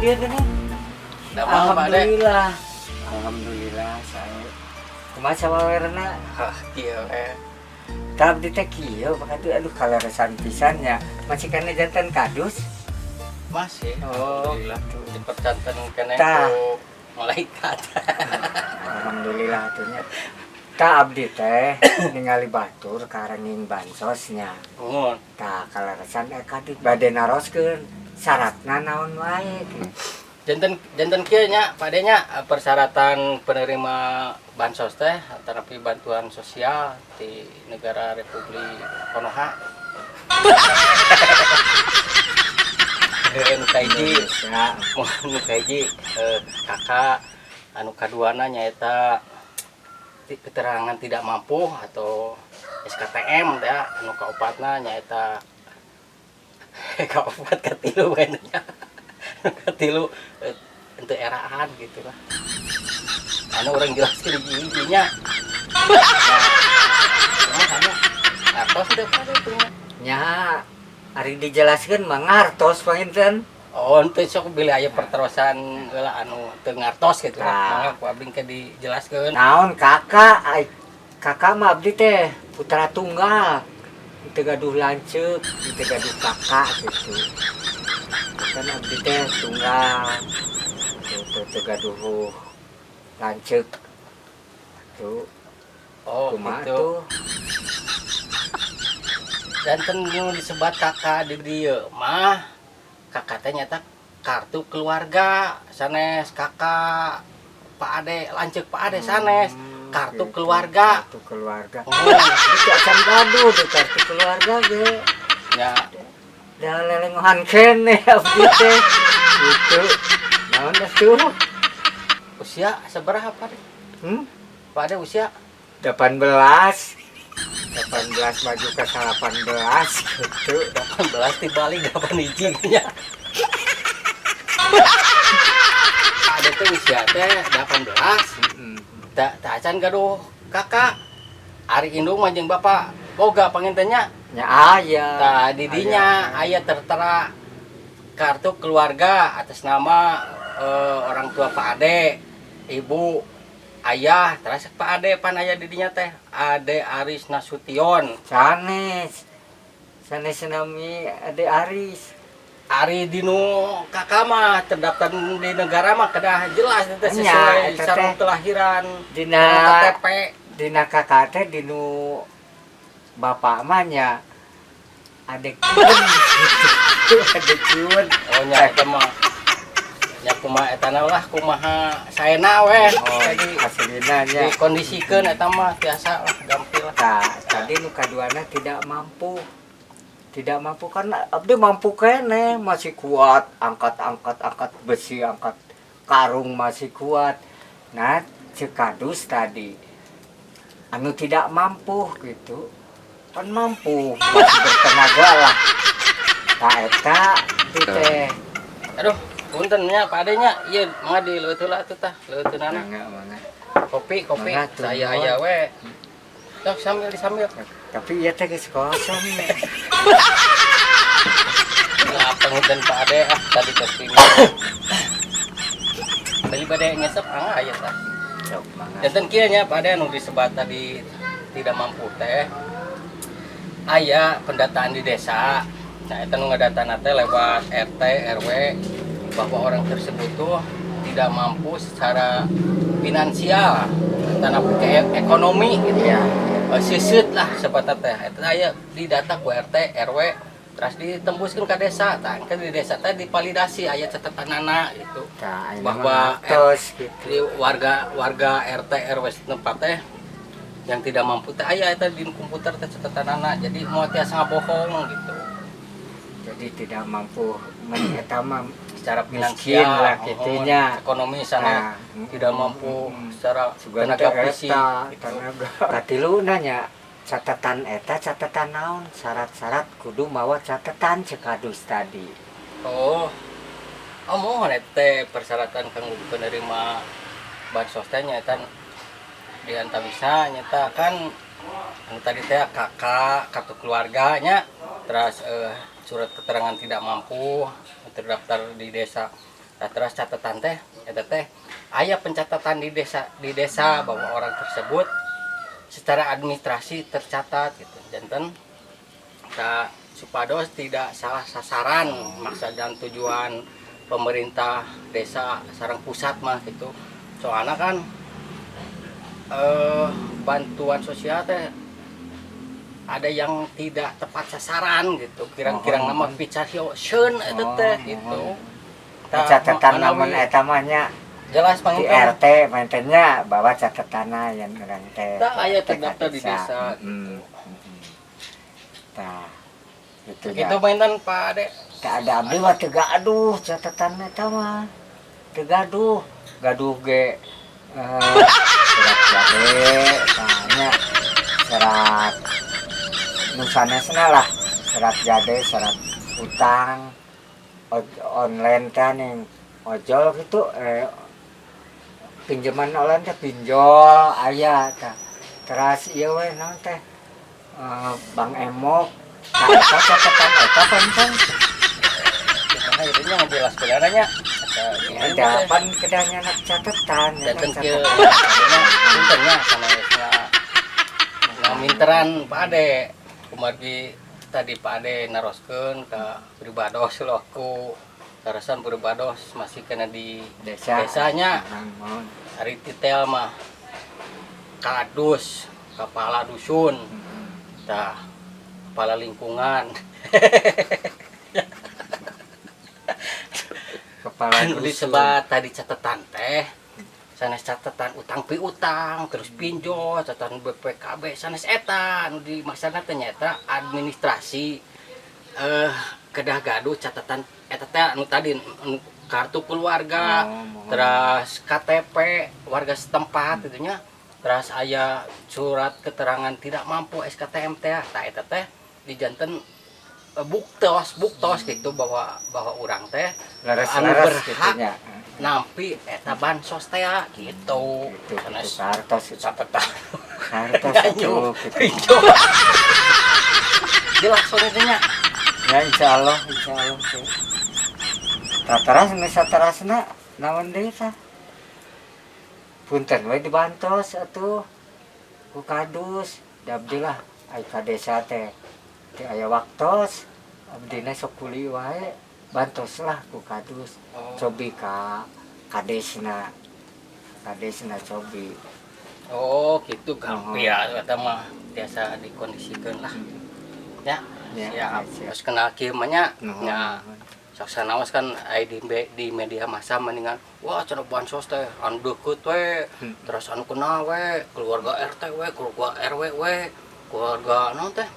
kieu geuning. Damang, Pak Ade. Alhamdulillah. Alhamdulillah saya. Kumaha sawawerna? Hah, kieu we. Tah, abdi teh kieu, Pak Kadus, aduh, kaleresan pisan nya. Masih keneh janten kadus? Masih. Oh, Alhamdulillah. Gitu. Dipercanten keneh Tah. Ku malaikat. Alhamdulillah atuh nya. Tah, abdi teh ningali batur karenging bansosnya. Nuhun. Tah, kaleresan kadus bade naroskeun syaratna naon wae gitu. Janten janten kieu nya, Pak Ade nya, persyaratan penerima bansos teh terapi bantuan sosial di negara Republik Konoha. Nu kahiji, Indonesia. Nu kahiji KK, anu kaduana nyaeta keterangan tidak mampu atau SKTM ya, anu kaopatna nyaeta kaopat katilu nya, anu katilu henteu eraan gitu lah, anu urang jelaskeun hiji-hijinya. Nah, kumaha atau sudah pada itu nya? Nya, ari dijelaskeun mah ngartos panginten. Oh, henteu, sok bilih aya perterosan heula anu teu ngartos gitu lah. Nah. Mangga ku abdi ke dijelaskeun. Naon KK? Ai KK mah abdi teh putra tunggal. Teu gaduh lanceuk, teu gaduh kakak gitu. Kan abdi teh tunggal. Teu teu gaduh lanceuk. Tuh, Oh, kumaha gitu. Tuh? Janten nu disebat KK di dieu mah KK teh nyaeta kartu keluarga, sanes kakak Pak Ade, lanceuk Pak Ade sanes, kartu Gitu. keluarga. Kartu keluarga. Oh, Itu acan gaduh di kartu keluarga ge. Ya. Da lelengohan keneh abdi teh. Gitu. Naon atuh? Usia sabaraha, Pak Ade? Hmm? Pak Ade usia? 18. 18 maju ke 18 gitu. 18 dibalik 8 hiji nya. Pak Ade teh usia teh 18. Tak tak acan gaduh KK. Ari indung mah jeung bapak boga panginten nya? Nya, aya. Tah, didinya aya tertera kartu keluarga atas nama orang tua Pak Ade, ibu, ayah, terus Pak Ade pan aya didinya teh Ade Aris Nasution. Sanes. Sanes nami Ade Aris. Ari dinu KK mah terdaftar di negara mah kedah jelas teh Nya, sesuai eta sarung teh. Kelahiran, Dina KTP. Dina KK teh, dinu bapak mah nya Ade Kiwen gitu. Ade Kiwen. Oh nya, eta mah nya kumaha eta lah, kumaha saena weh. Oh, Jadi aslina nya. dikondisikeun eta mah tiasa lah, gampil lah. Tah, tadi nu kaduana tidak mampu. Tidak mampu kan abdi mampu keneh, masih kuat angkat-angkat, angkat besi, angkat karung masih kuat. Nah, cek kadus tadi anu tidak mampu gitu kan, mampu masih bertenaga lah. Tah, eta di teh. Aduh, punten nya, Pak Ade nya, ieu mangga dileueut heula atuh tah, leueuteunana. Mangga, mangga. Kopi, kopi. Mangga tuh, Saya nuhun. aya we. Sok sambil disambil. Tapi ieu teh geus kosong. Nah, panginten Pak Ade, ah, tadi tos Beli bade ngesep angga aya tah. Sok, mangga. Janten kieu nya, Pak Ade, anu disebat tadi tidak mampu teh aya pendataan di desa. Nah, eta nu ngadatana teh lewat RT, RW bahwa orang tersebut tuh tidak mampu secara finansial, tanda ke ekonomi gitu ya. Seuseut lah sebatna teh. Eta aya didata ku RT, RW, terus ditembuskeun ke desa. Tah, engke di desa teh divalidasi aya catatanana gitu. Tah, ayeuna Bahwa mah ngartos gitu. Di warga warga RT RW setempat teh yang tidak mampu teh aya eta di komputer teh catatanana, jadi moal tiasa ngabohong gitu. Jadi tidak mampu men eta mah secara miskin finansial lah oh, gitunya. Ekonomi sana Nah, tidak mampu secara sugan tenaga teh fisik eta gitu. Tenaga katiluna nya catatan eta, catatan naon, syarat-syarat kudu mawa catatan cek kadus tadi. Oh, oh, mohon, eta teh persyaratan kanggo penerima bansos teh nyaeta di antawisna nyaeta kan anu tadi teh KK, kartu keluarganya, terus surat keterangan tidak mampu terdaftar di desa. Nah, terus catatan teh eta teh aya pencatatan di desa bahwa orang tersebut secara administrasi tercatat gitu. Janten kita supados tidak salah sasaran maksud dan tujuan pemerintah desa sareng pusat mah gitu. Soalnya kan bantuan sosial teh ada yang tidak tepat sasaran gitu, kirang-kirang Oh, nama oh. picasioseun eta teh Oh, gitu. oh. Tah, Catatan manawi namun eta mah nya jelas di panginten. RT mantennya bawa catatanna yang urang teh. Tah, aya RT terdaftar di desa, Heeh. gitu. Tah, itu Gitu panginten, Pak Ade. Tak ada, abdi mah teu gaduh catatan eta mah. Teu gaduh, gaduh ge surat jade, tanya surat nu sanesna lah, surat jade, surat utang online teh ning ojol gitu, pinjaman online teh pinjol aya tah. Teras ieu we naon teh, Bank Emok. Tah, eta catatan eta penting. Nah, itu nya jelas benernya. Ada pan kedahnya anak catatan ya. Dan kan kieu catatan. Adanya punten nya sanesna ngaminteran Pak Ade, kumargi tadi Pak Ade naroskeun ka pribados loku karasan pribados masih kena di desa desanya. Mohon. Ari titel mah kadus, kepala dusun, tah, kepala lingkungan. Kepala Kan dusun. Disebat tadi catatan teh sanes catatan utang piutang, terus pinjol, catatan BPKB sanes. Eta nu dimaksudna teh nyaeta administrasi, kedah gaduh catatan eta teh anu tadi, anu kartu keluarga, Oh, mohon. terus KTP warga setempat gitu nya, terus aya surat keterangan tidak mampu, SKTM teh. Tah, eta teh dijanten buktos buktos gitu bahwa bahwa urang teh leres anu leres berhak gitu nya. Nampi eta bansos teh gitu. Gitu. Sanes Gitu kartos itu. Catatan Kartos itu gitu. Pinjol jelas soalnya nya. Ya, insya Allah, insya Allah sih. Tah, teras nu saterasna naon deui tah? Punten we dibantos atuh ku kadus. Da abdi lah ai ka desa teh teu aya waktos, abdina sok kuli wae. Bantos lah ku kadus. Oh. Cobi ka kadesna, kadesna cobi. Oh gitu, gampang Oh. ya, eta mah biasa dikondisikan lah ya. Ya, Siap. siap. Terus kenal kieu mah nya. Nuhun, Nya. nuhun. Sok sanaos kan ai di media massa mendingan wah cenah bansos teh anu deukeut we, terus anu kenal we, keluarga RT we, keluarga RW we, keluarga naon teh,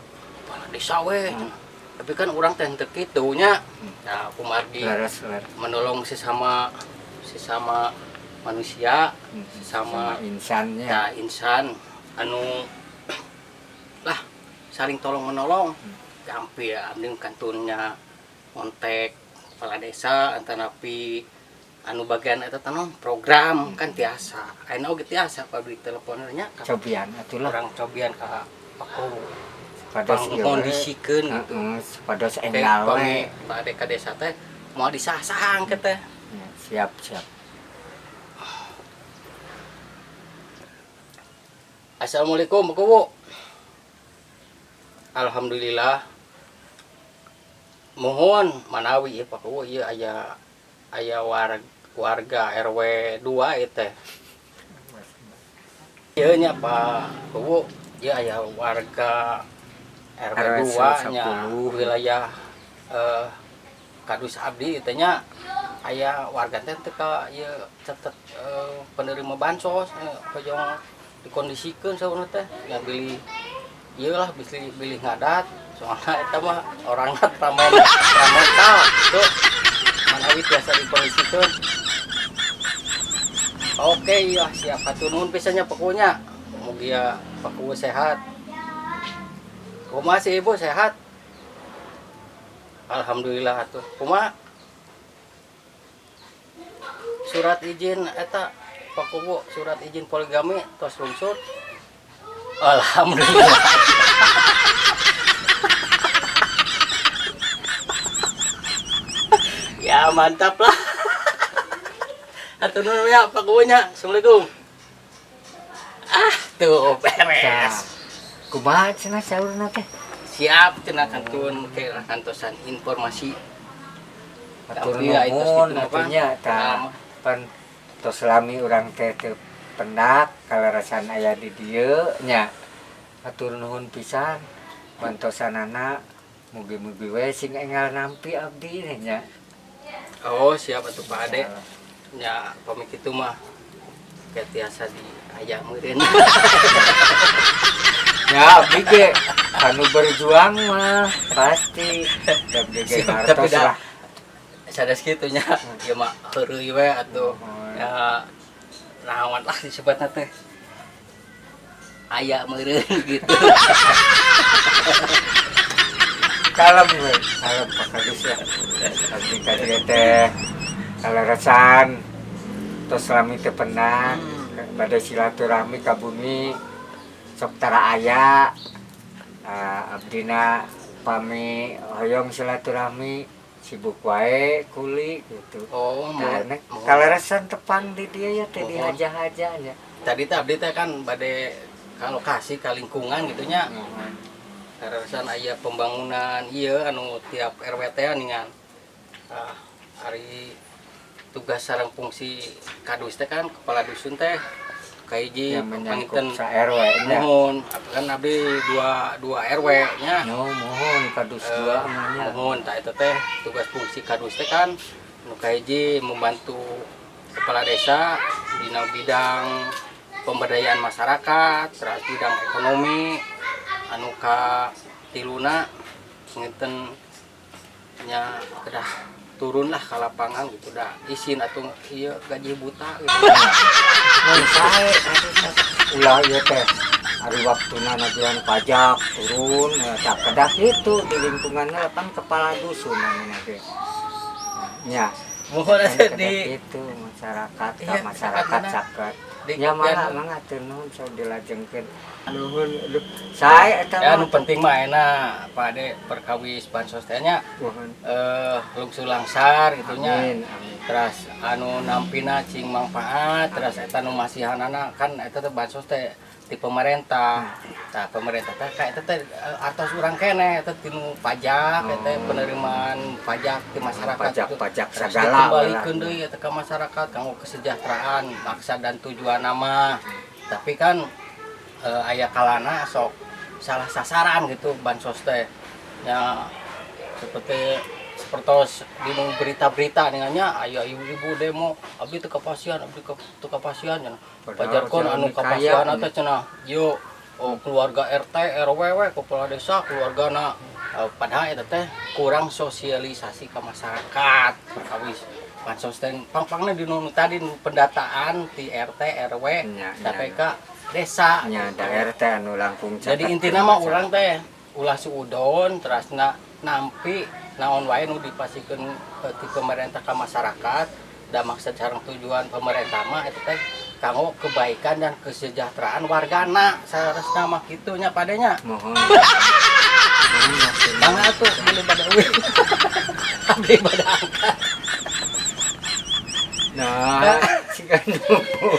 kepala desa we cenah. Tapi kan urang teh henteu kitu nya. Nah, kumargi Leres leres. Menolong sesama sesama manusia, sesama sama insannya. Ya, insan anu lah saling tolong menolong. Gampil ya, abdi kantunnya kontak kepala desa antanapi anu bagian eta teh naon, program kan tiasa ayeuna oge tiasa publik teleponnya ka Cobian atulah. Urang cobian ka Paku supados ieu we. Pangkondisikeun gitu. Heeh, supados Kayak enggal we. pami Pak Ade ka desa teh mau disah-sahang ke teh. Ya, siap siap. Assalamualaikum, Pak Kuwu. Alhamdulillah. Mohon manawi ya Pak Kuwu, ieu aya aya warga, warga RW 2 ieu teh. Ieu nya Pak Kuwu, ieu aya warga RW RW 2 nya 10. Wilayah Kadus abdi teh nya, aya warga teh teu ka ieu catet penerima bansos, hoyong dikondisikeun saurna teh ya, bilih ieu lah, bilih bilih ngadat, soalnya eta mah orangna mental gitu, manawi tiasa dikondisikeun. Oke iya, siap, hatur nuhun pisan nya pokoknya, mugia Pak Kuwu sehat. Kumaha sih, Ibu sehat? Alhamdulillah atuh. Kumaha surat izin eta Pak Kuwu, surat izin poligami tos lungsur? Alhamdulillah. Ya, mantap lah. Hatur nuhun ya, Pak Kuwu nya. Assalamualaikum. Ah, tuh beres. Kumaha cenah saurna teh? Siap cenah, kantun ke kantosan informasi. Hatur Tapi ya, itu nuhun segitu mah, Pak. Atuh nya tah. Pan tos lami urang teh teu pendak, kaleresan aya di dieu nya. Hatur nuhun pisan bantosanana, mugi-mugi we sing enggal nampi abdi nya. Oh, siap atuh, Pak Ade. Ya, pamit kitu mah kayak tiasa di aya meureun. Ya, abdi ge kanu berjuang mah pasti abdi ge Siap, tapi ngartos lah. Sanes kitu nya. Ya mah heureuy we atuh. Nuhun. Ya, naon lah disebutna teh. Aya meureun gitu. Kalem we, kalem, Pak Kadus ya. Abdi ka dieu teh kaleresan tos lami teu pendak pada silaturahmi ka bumi sok tara aya. Ah, abdina pami hoyong silaturahmi sibuk wae kuli gitu. Oh, Nah, mau kaleresan tepang di dieu ya teh, Mohon. dihaja-haja nya. Tadi teh abdi teh kan bade ka lokasi, ka lingkungan gitu nya. Mohon. Kaleresan aya pembangunan ieu anu tiap RW teh ningan. Ah, ari tugas sareng fungsi kadus teh kan, kepala dusun teh kahiji Yang menyangkut panginten sa RW nya. Mohon, kan abdi dua dua RW nya. No, mohon kadus Eh, dua mah nya. Mohon, tah eta teh tugas fungsi kadus teh kan nu kahiji membantu kepala desa dina bidang pemberdayaan masyarakat, terus bidang ekonomi, anu ka tiluna ngenten nya kedah turun lah ke lapangan gitu, dah izin atau iya gaji buta gitu. Mun sae ulah ieu teh, ari waktuna nagihan pajak turun ya, tak kedah gitu di lingkungannya kan kepala dusun namanya ge nya. Mohon Kan atuh kedah di gitu masyarakat ka Iya, masyarakat mana? Caket Di ya, mangga mangga teu nuhun, sok dilajengkeun. Nuhun, aduh, sae eta Ya, mah. anu penting mah enak, Pak Ade, perkawis bansos teh nya Nuhun. Lungsu langsar gitu nya. Amin, amin. Terus anu nampina cing manfaat, terus eta nu masihanana kan eta teh bansos teh di pemerintah. Nah, pemerintah teh ka eta teh artos urang keneh eta tinu pajak, eta Oh. penerimaan pajak di masyarakat gitu. Pajak-pajak Terus segala dikembalikeun deui eta ka masyarakat kanggo kesejahteraan, maksad dan tujuan nama. Tapi kan aya kalana sok salah sasaran gitu bansos teh. Ya, seperti sepertos di berita-berita dengannya aya ibu-ibu demo, abdi teu kapasihan, abdi teu kapasihan cenah. Padahal Pajarkeun anu jalmi kaya, kapasihan teh cenah yo, oh, keluarga RT RW we, kepala desa keluargana. Padahal eta teh kurang sosialisasi ke masyarakat perkawis bansos teh pang-pangna di nu tadi nu pendataan di RT RW Nya, sampai ke desa nya gitu. Da RT anu langkung Jadi caket intinya ke mah masyarakat. Urang teh ulah suudon, terasna nampi naon wae nu dipasikeun ti pemerintah ke masyarakat, da maksud sareng tujuan pemerintah mah itu teh kanggo kebaikan dan kesejahteraan wargana saresna mah kitu nya padanya. Mohon. Mohon maksudna. Mangga atuh, beli pada uih, abdi pada angkat. Nah, siga nu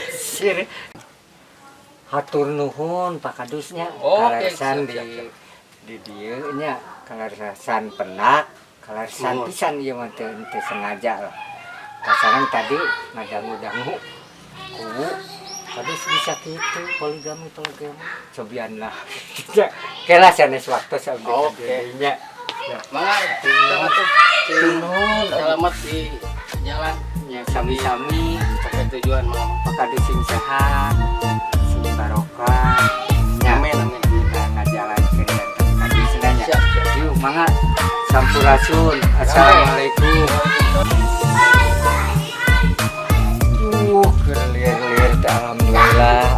usir. Hatur nuhun, Pak Kadusnya. Oke, Kaleresan siap, di siap, siap. di dieu nya, kaleresan penak, kaleresan Nuhun. Pisan ieu mah teu sengaja lah. Pasaran tadi ngadangu-dangu kuwu Kadus bisa gitu poligami poligami cobian lah. Ya, kela sanes waktu abdi Oke. nya. Ya. Mangga selamat tuh. Nuhun. Selamat di jalan. Ya, sami-sami. Sampai tujuan, mangga. Pak Kadus sing sehat, sing barokah. Ya, Amin, amin. Kita ngajalankeun dan Kadus nya. Siap, siap. Yuk, mangga. Sampurasun. Assalamualaikum. Keur lieur-lieur teh, alhamdulillah.